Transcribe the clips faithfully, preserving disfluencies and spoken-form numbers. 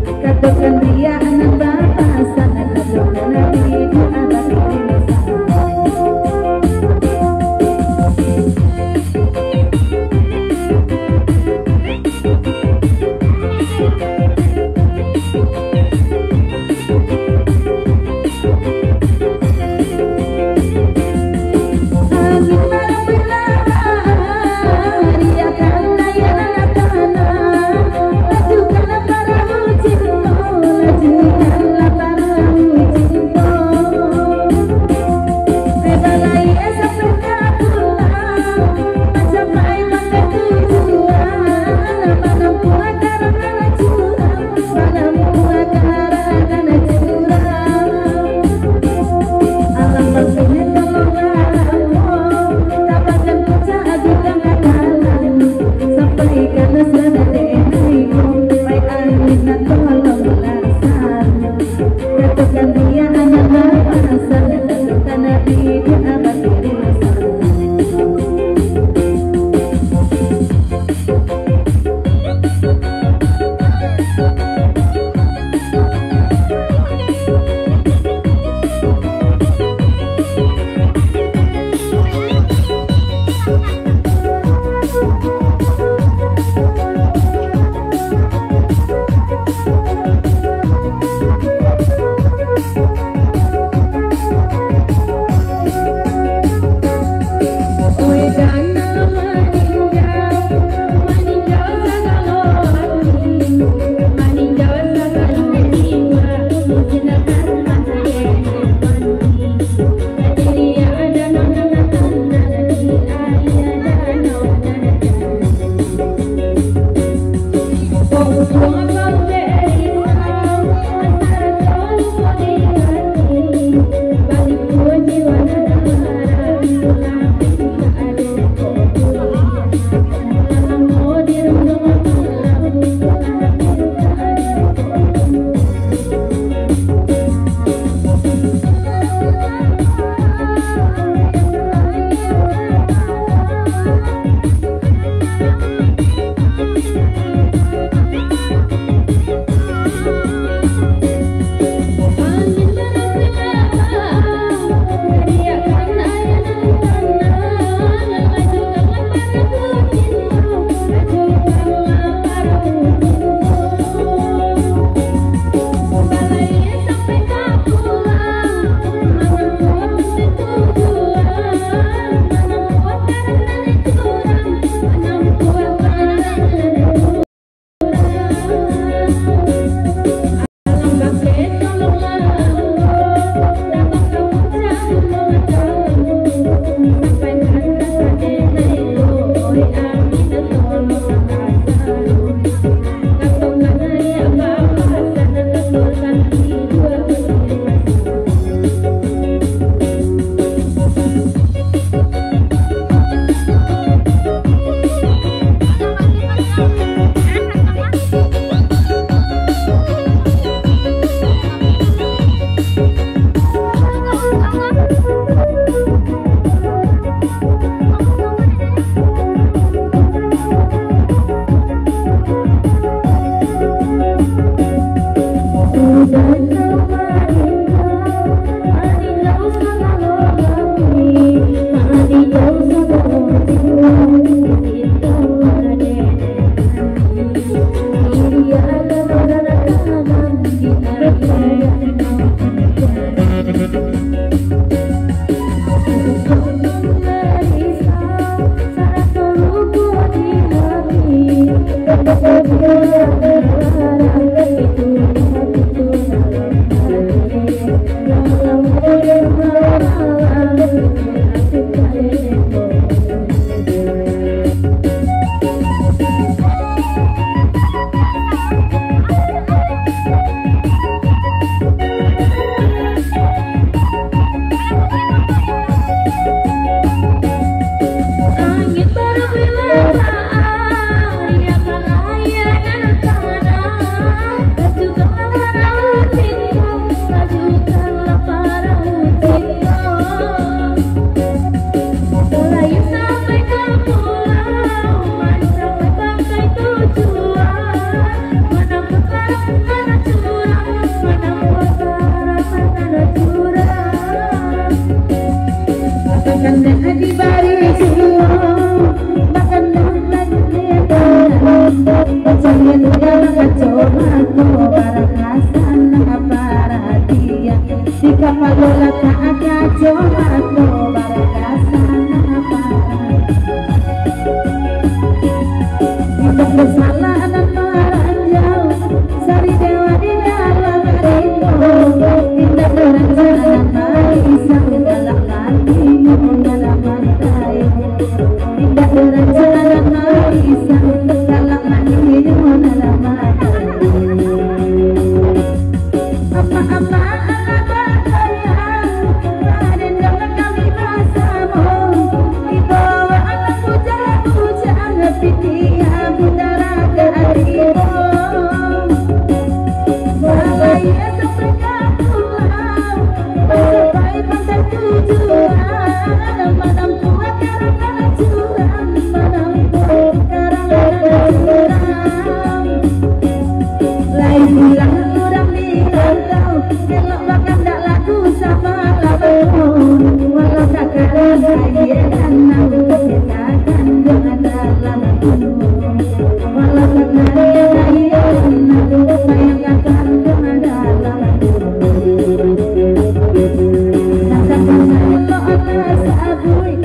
Katokan dia nan bapasan, katokan Nabi doa batiri. Barakasan paratian, di kapalo latak kaco mato, barakasan paratian. Indak basalah nan maranjau, sari dewa di dalam rindu. Indak baranjau nan maisau, dalam hati nan matai. Indak baranjau nan maisau, dalam hati nan matai. Apa-apa alah batayang, Raden, jangan kami basamo. Ibo alah bujang-bujang, piti abu darah ka ibo. Balai sampai ka pulau, sampai pantai tujuan, manampuah karang nan curam, manampuah karang nan curam. Lai bilang urang di rantau, elok bakandak laku samo lawan. Walau takaran aia danau, takandung dalam. Walau takaran aia danau, bayangkan takandung dalam. Rasa-rasa elok atas sabuik.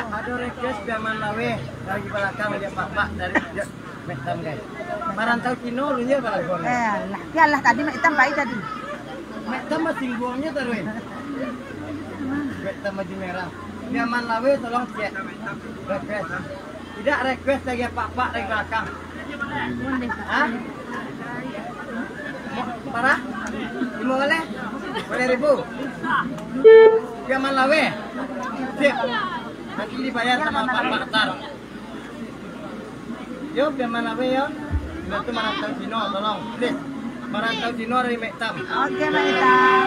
Ado request Piaman Laweh dari balakang, dia papak dari dia. Mek Tam, guys. Marantau Cino lu ya, balakang. Eh, lah, biarlah tadi Mek Tam pai tadi. Mek Tam masih buangnya taruhin. Mek Tam baju merah. Piaman Laweh, tolong cek. Request. Tidak request lagi apa-apa dari balakang. Hah? Parah? Lima boleh? Boleh ribu? Piaman Laweh. Sip. Nanti dibayar sama Pak Maktar. Yo, Piaman Laweh, yo. Kita tu marantau Cino, tolong. Please. Marantau Cino dari Mek Tam. Oke, Mek Tam.